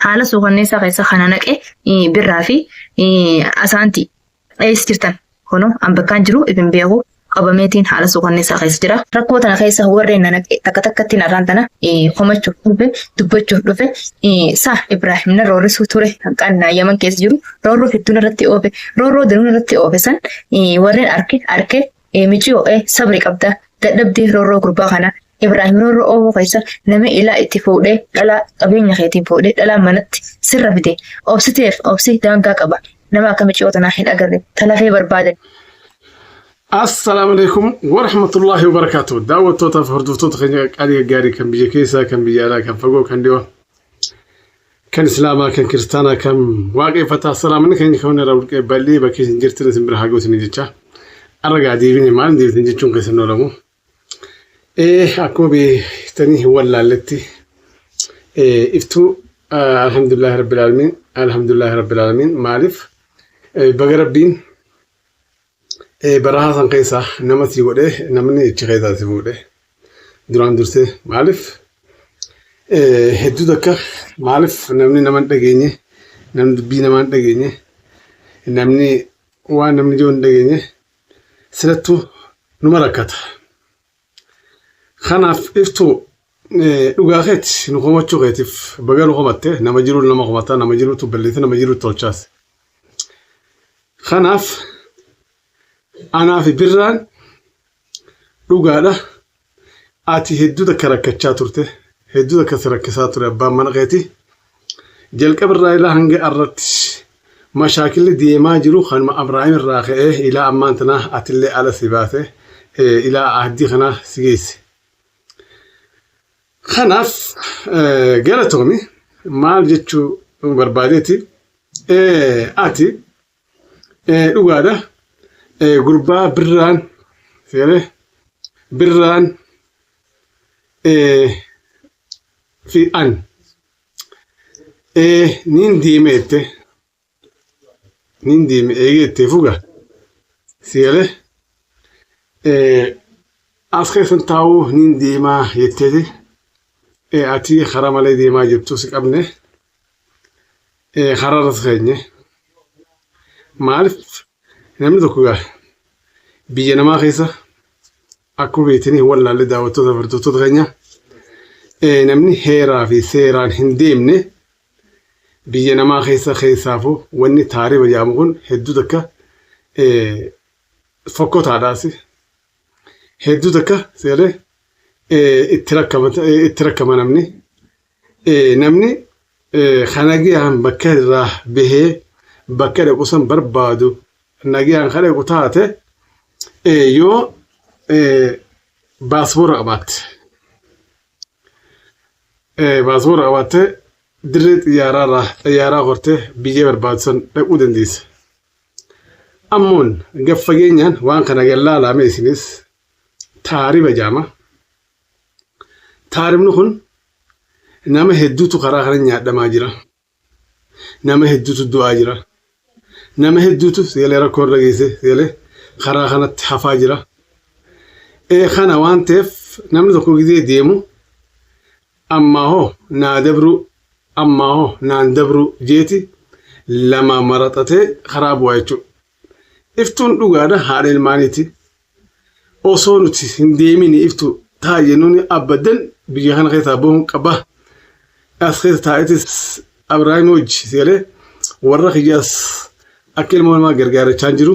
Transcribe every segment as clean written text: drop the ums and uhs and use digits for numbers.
Haala suukanneessaa keessa kana naqe Birraa fi Asaantii. Eessa jirtan? Kunoo an bakkaan jiru if hin beeku qabameetiin haala suukanneessaa keessa jira. Rakkoo tana keessa warreen na naqe takka takkatti narraan tana komachuuf dhufe dubbachuuf dhufe sa Ibraahim na roorrisuu ture hanqaan naa Yaman keessa jiru roorroo hedduu narratti oofe roorroo danuu narratti oofe san warreen arke arke miciyoo sabri qabda dadhabdee roorroo gurbaa kana Ibraahim roorroo oofuu keessa nama ilaa itti fuudhee dhalaa qabeenya keetiin fuudhee dhalaa manatti sirra fide obsiteef obsi daangaa qaba nama akka miciyoo tanaa hin agarre talafee barbaadan. Assalaamu alaikum warahmatullaahi wabarakaatu. Daawwattootaaf hordoftoota keenya qaqqaalii gaggaarii kan biyya keessaa, kan biyya alaa, kan fagoo, kan dhiyoo, kan islaamaa, kan kiristaanaa, kan waaqeffataa. Salaamanni keenya kan irraa burqee bal'ee bakkee isin jirtan isin bira haa ga'u isin jecha. Arra gaa deebine maal deebitan jechuun keessan oolamu. Akkuma beektanii hin wallaalletti iftuu alhamdulillahi rabbil aalamiin alhamdulillahi rabbil aalamiin maaliif baga rabbiin barahaa san keessaa nama sii godhee namni achi keessaa si fuudhe duraan dursee maaliif hedduu takka maaliif namni nama hin dhageenye namni dubbii namaa hin dhageenye namni waan namni jiru hin dhageenye silattuu numa rakkata. Kanaaf iftuu dhugaa keeti nu komachuu keetiif baga nu komatte nama jiruu nama komata nama jiruutu balleessa nama jiruutu tolchaas. Kanaaf anaa fi birraan dhugaadha Ati hedduu takka rakkachaa turte, hedduu takka si rakkisaa ture abbaan mana keetii. Jalqaba irraa ilaa hanga arratti mashaakilli deemaa jiru kanuma Abrahaam irraa ka'ee ilaa ammaan tanaa atillee ala si baase ilaa ahdii kanaa si geesse. Kanaaf galatoomi maal jechuu barbaadeeti ati Dhugaadha. Gurbaa birraan seeree birraan fi an niin deeme jette niin deeme eegee jettee fuga seeree as keessan taa'uu niin deemaa jetteeti ati karaa malee deemaa jirtu si qabne. Karaa irras keenye. Maaliif namni tokko egaa biyya namaa keessa akkuma beektanii hin wallaalle daawwattoota fi hordoftoota keenya namni heeraa fi seeraan hin deemne biyya namaa keessa keessaafuu wanni taariba jedhamu kun hedduu takka fokkotaadhaas hedduu takka seeree itti rakkama namni. Namni ka nagayaan bakka irraa bahee bakka dhaqu san barbaadu nagayaan ka dhaqu taate yoo baaspoora qabaatte baaspoora qabaatte dirree xiyyaaraa irraa xiyyaaraa kortee biyya barbaadu san dhaquu dandeessa. Ammoon gad fageenyaan waan kana gad laalaame isinis taariba jaama. Taaribni kun nama hedduutu karaa kana nyaadhamaa jira. Nama hedduutu du'aa jira. Nama hedduutu seelee rakkoo irra geesse seelee karaa kanatti hafaa jira. Ee kana waan ta'eef namni tokko gizee deemu ammaa hoo naa dabruu ammaa hoo naan dabruu jeeti lama maraxatee karaa bu'aa jechuudha. Iftuun dhugaadha haadha ilmaaniiti. Osoo nuti hin deemini iftu taa'i jennuun abbadan biyya kana keessaa bahuun qaba. As keessa taa'etis Abrahaam hojii seelee warra kiyyaas akka ilmoo namaa gargaarachaa hin jiru.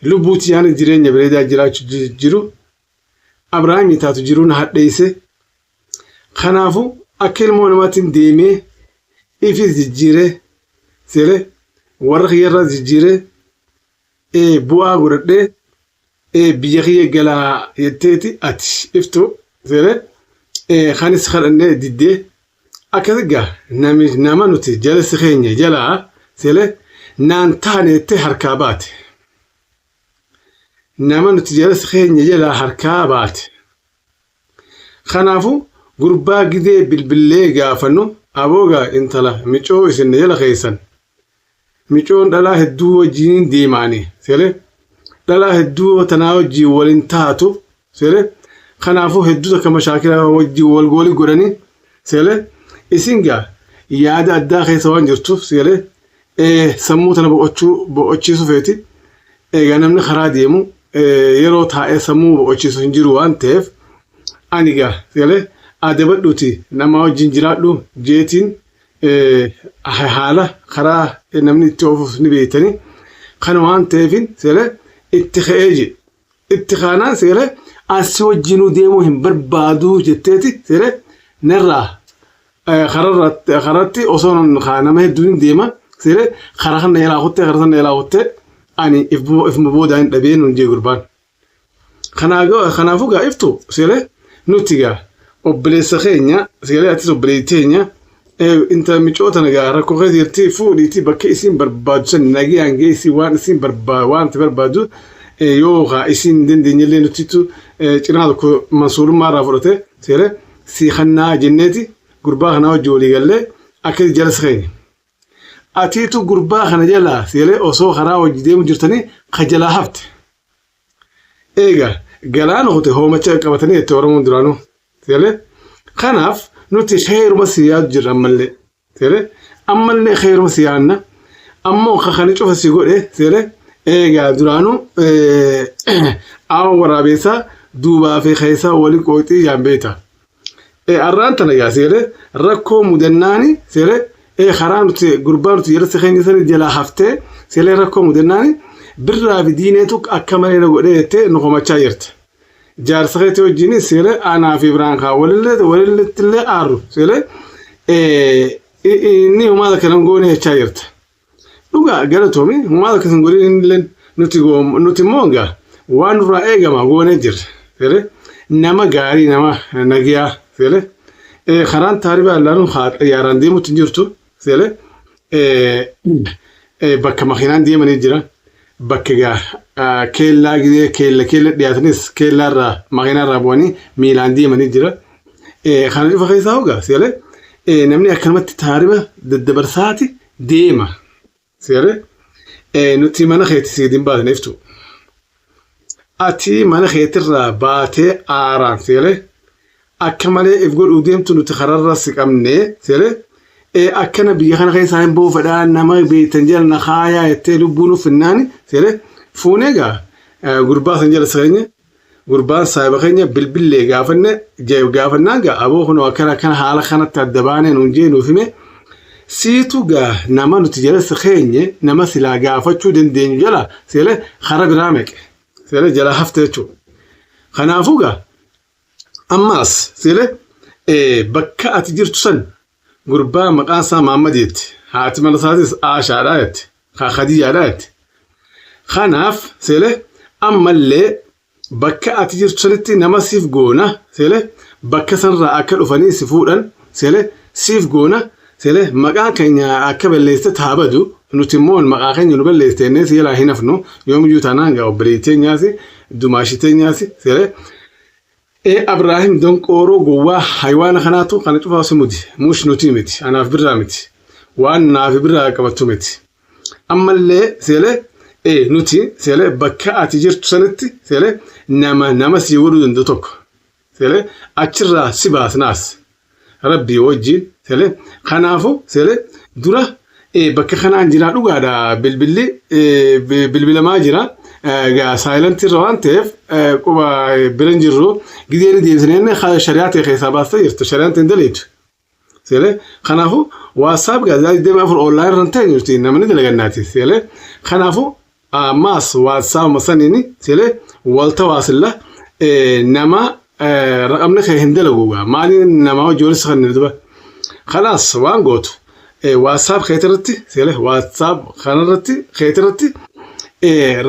Lubbuutti yaani jireenya bareedaa jiraachuu jiru. Abrahaamii taatu jiruu na hadheesse. Kanaafuu akka ilmoo namaatiin deemee ifis jijjiiree seelee warra kiyyarraas jijjiiree bu'aa godhadhee biyya kiyya galaa jetteeti ati iftu seelee kanis kadhannee diddee akkasi gaa nami nama nuti jala si keenya jalaa seelee naan taane jettee harkaa baate. Nama nuti jala si keenya jalaa harkaa baate. Kanaafuu gurbaa gidee bilbillee gaafannu aboogaa intala micoo isin jala keessan micoon dhalaa hedduu wajjin deemaani seelee dhalaa hedduu tanaa wajjin waliin taatu seelee kanaafuu hedduu takka mashaakila wajjin wal goolii godhanii seelee isin gaa yaada addaa keessa waan jirtuuf sigalee sammuu tana boqochuu boqochiisuu feeti. Egaa namni karaa deemu yeroo taa'ee sammuu boqochiisu hin jiru waan ta'eef ani egaa sigalee adabadhuuti nama wajjin jiraadhu jeetiin haala karaa namni itti oofuuf ni beektanii kana waan ta'eefin sigalee itti ka'ee jedhe. Itti kaanaan seere an si wajjinuu deemuu hin barbaadu jetteeti seere narraa karratti osoo nama hedduun hin deema seere karaa kana jalaa kuttee karaa sana jalaa kuttee ani ifuma boodaa hin dhabee nuun jee gurbaan. Kanaafuu gaa iftu seere nuti gaa obboleessa keenya seere atis obboleettii teenya Intala micoo tana gaa rakkoo keessa jirti fuudhiiti bakka isiin barbaadu san nagayaan geessi waan isiin barbaadu waan ati barbaadu yoo kaa isiin hin dandeenye illee nutitu cinaa tokko mansuurummaa irraa fudhate seere sii kannaa jenneeti gurbaa kanaa wajji walii gallee akkati jala si keenya. Atiitu gurbaa kana jalaa seere osoo karaa wajji deemu jirtanii ka jalaa hafte. Eega galaana kute hoomacha qabatanii jette Oromoon duraanuu. Seelee kanaaf nuti kheeruma si yaadu jirra ammallee. Seelee ammallee kheeruma si yaadna. Ammoo ka kana cufa si godhe seelee eegaa duraanuu aawa waraabeessaa duubaa fi keessaa wali qooxii yaan beekta. Arraan tana gaa seelee rakkoo mudannaani seelee karaa nuti gurbaa nuti jalatti keenya sani jalaa haftee seelee rakkoo mudannaani birraa fi diineetu akka malee na godhee jettee nu komachaa jirta. Jaarsa keetii wajjin seelee anaa fi biraan kaa walillee walillettillee aarru seelee inni homaa takka nan goone jechaa jirta. Dhugaa galatoomi homaa takka sin godhin innilleen nuti nuti immoo egaa waan nurraa eegama goonee jirra. Seelee nama gaarii nama nagiyaa seelee karaan taaribaa ilaaluun haa xayyaaraan deemutti hin jirtu seelee bakka makiinaan deemanii jira. Bakka egaa keellaa gizee keella keella dhiyaatanis keellaa irraa makiinaa irraa bu'anii miilaan deemanii jira. Kana cufa keessaa hogaa seelee namni akkanumatti taariba daddabarsaati deema. Seelee nuti mana keetti si gadi hin baasne iftu. Ati mana keetirraa baatee aaraan seelee akka malee if godhuu deemtu nuti kararra si qabne seelee akkana biyya kana keessaa hin buufadhaa nama beektan jala na kaayaa jettee lubbuu nuuf finnaani seelee fuunee gaa gurbaa san jala si keenya gurbaan saahiba keenya bilbillee gaafanne gaafannaan gaa aboo kunoo akkana akkana haala kanatti adda baanee nuun jee nuuf hime siitu gaa nama nuti jala si keenye nama silaa gaafachuu dandeenyu jala seelee kara biraa meqe seelee jala hafte jechuudha. Kanaafuu gaa Ammaas seele bakka ati jirtu san gurbaa maqaan isaa Maammad jetti. Haati mana isaatis Aashaadha jetti. Khadiijaadha jetti. Kanaaf seele ammallee bakka ati jirtu sanitti nama siif goona seele bakka sanirraa akka dhufanii si fuudhan seele siif goona seele maqaan keenya akka balleessite taa badu nuti immoo maqaa keenya nu balleessite jennee si jalaa hin hafnu yoomiyyuu taanaan gaa obboleettii teenyaasi dumaashii teenyaasi seele Ee Abraahim donqooroo gowwaa haywaana kanaatu kana cufaa si mudi mush nuti miti anaaf birraa miti waan naafi birraa qabattu miti ammallee seele ee nuti seele bakka ati jirtu sanitti seele nama nama sii godhuu danda'u tokko seele achirraa si baasnaas rabbii wajjin seele kanaafu seele dura bakka kanaan jira dhugaadha bilbilli bilbilamaa jira saayilantii irra waan ta'eef quba bira hin jirru gizee ni deebisneen shari'aa ta'e keessaa baastee jirtu shari'aan ta'e hin daleetu seele kanaafu WhatsApp gaa 24 online irra hin ta'e jirti namni dalagannaati seele kanaafu ammaas WhatsApp saniini seele walta waasilla nama raqamni kee hin dalagu gaa maaliin nama hojii walitti kan duba kalaas waan gootu WhatsApp keetirratti seele WhatsApp kanarratti keetirratti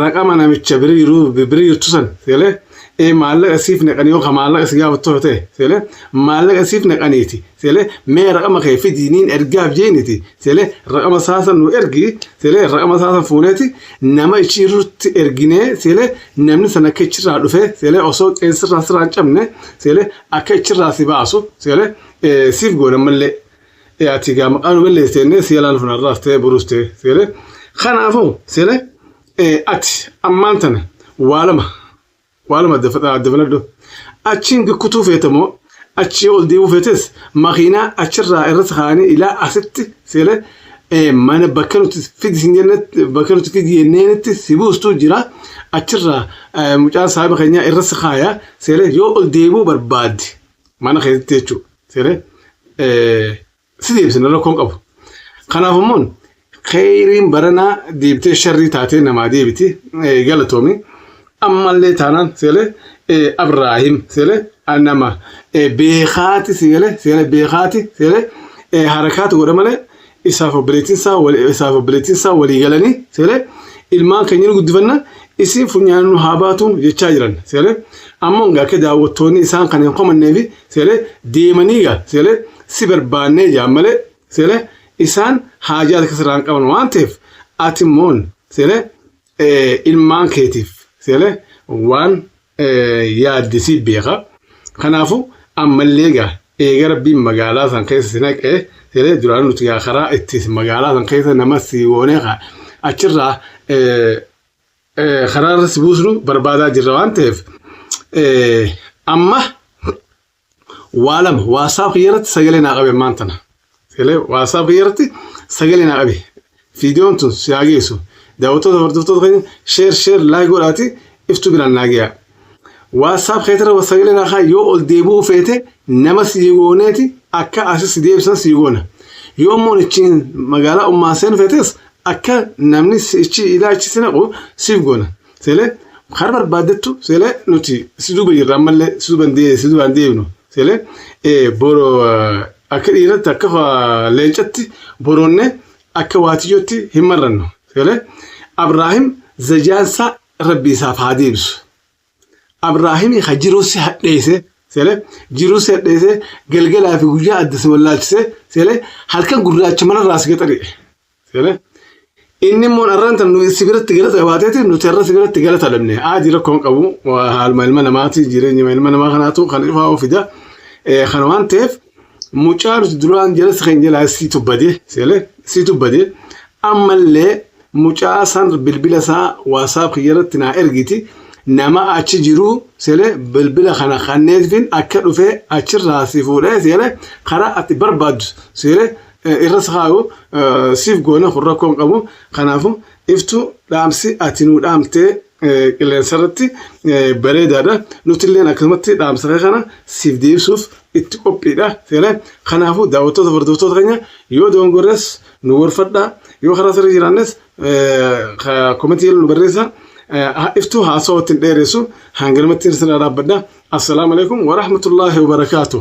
raqama namicha bira jiru bira jirtu san seele maallaqa siif naqanii yookaan maallaqa si gaafattu ta'e seele maallaqa siif naqaniiti Seele mee raqama kee fidi niin ergaaf jeeniti seele raqama isaa san nu ergi seele raqama isaa san fuuneeti nama ichi irratti erginee seele namni san akka ichirraa dhufe seele osoo qeensirraa sirraa hin cabne seele akka ichirraa si baasu seele siif goona mallee ati gaa maqaa nu balleessite jennee si yalaan funarraas ta'e boruus ta'e seele kanaafuu seele ati ammaan tana waa lama waa lama adda filadhu. Achiin kutuu feeta moo Achi yoo ol deemuu feetes makiinaa achirraa irratti kaa'anii ilaa asitti seelee mana bakka nuti fidi sin jennetti bakka nuti fidi jenneenitti si buustu jira. Achirraa mucaan saahiba keenyaa irra si kaaya seelee yoo ol deemuu barbaadde mana keessatti jechuudha. Seelee si deebisna rakkoon qabu. Kanaaf immoo kheyriin baranaa deebitee sharrii taatee namaa deebiti galatoomi. Ammallee taanaan seelee Abraahim seelee nama beekaati seelee seelee beekaati seelee harakaati godha malee isaaf obboleettiin isaa walii galanii seelee ilmaan keenya ni guddifanna isiin funyaan nu haa baatu jechaa jiran seelee ammoo akka daawwattoonni isaan kan hin komanneefi seelee deemanii gaa seelee si barbaannee jaan malee seelee isaan haajaa akka sirraan qaban waan ta'eef ati immoo seelee ilmaan keetiif seelee waan yaadde si beeka. Kanaafuu ammallee gaa eega rabbiin magaalaa san keessa si naqee seelee duraan nuti gaa karaa itti magaalaa san keessa nama si goonee achirraa karaa irra si buusnu barbaadaa jirra waan ta'eef amma waa lama WhatsApp kiyya irratti sagalee naa qabe ammaan tana. Sagalee WhatsApp kiyya irratti sagalee naa qabe. Viidiyoon tun si haa geessu. Daawwattoota hordoftoota keenya share share like godhaati iftuu biraan naa geeyaa. WhatsApp keetirra sagalee naa kaa yoo ol deebi'uu feete nama sii gooneeti akka asis si deebisan sii goona. Yoo immoo ichiin magaalaa ummaa seenu feetes akka namni ichi ilaalchi si naqu siif goona. Seelee karaa barbaadettu seelee nuti si duuba jirra ammallee si duubaan deebinu seelee boro akka dhiiratti akka leencatti boroonne akka waatiyyootti hin marrannu seelee Abraahim zajaansaa rabbi isaaf haa deebisu. Abraahim ka jiruu si hadheesse seelee jiruu si hadheesse galgalaa fi guyyaa adda si wallaalchise seelee halkan gurraacha manarraa si gaxari'e. Seelee inni immoo arraan tan nuyi si biratti galata qabaateeti nuti har'a si biratti galata dhabne aadii rakkoon qabu haaluma ilma namaati jireenya ilma namaa kanaatu kan ifaa fida kana waan ta'eef mucaa nuti duraan jala si kan jalaa siitu bade seelee siitu bade ammallee mucaa san bilbila isaa WhatsApp kiyya irratti naa ergiti nama achi jiru seelee bilbila kana kanneefin akka dhufee achirraa si fuudhee seelee karaa ati barbaaddu seelee irras kaayu siif goona kun rakkoon qabu kanaafu iftu dhaamsi ati nuu dhaamtee qilleensa irratti bareedaadha nuti illeen akkasumatti dhaamsa kana siif deebisuuf itti qophiidha seelee kanaafu daawwattoota hordoftoota keenya yoo dogongorres nu gorfadha yoo karaa sirrii jiraannes komentii nu barreessa iftuu haasawaa ittiin dheeressu hanganumatti isin dhaabbadha assalaamu alaikum warahmatullaahi wabarakaatuh.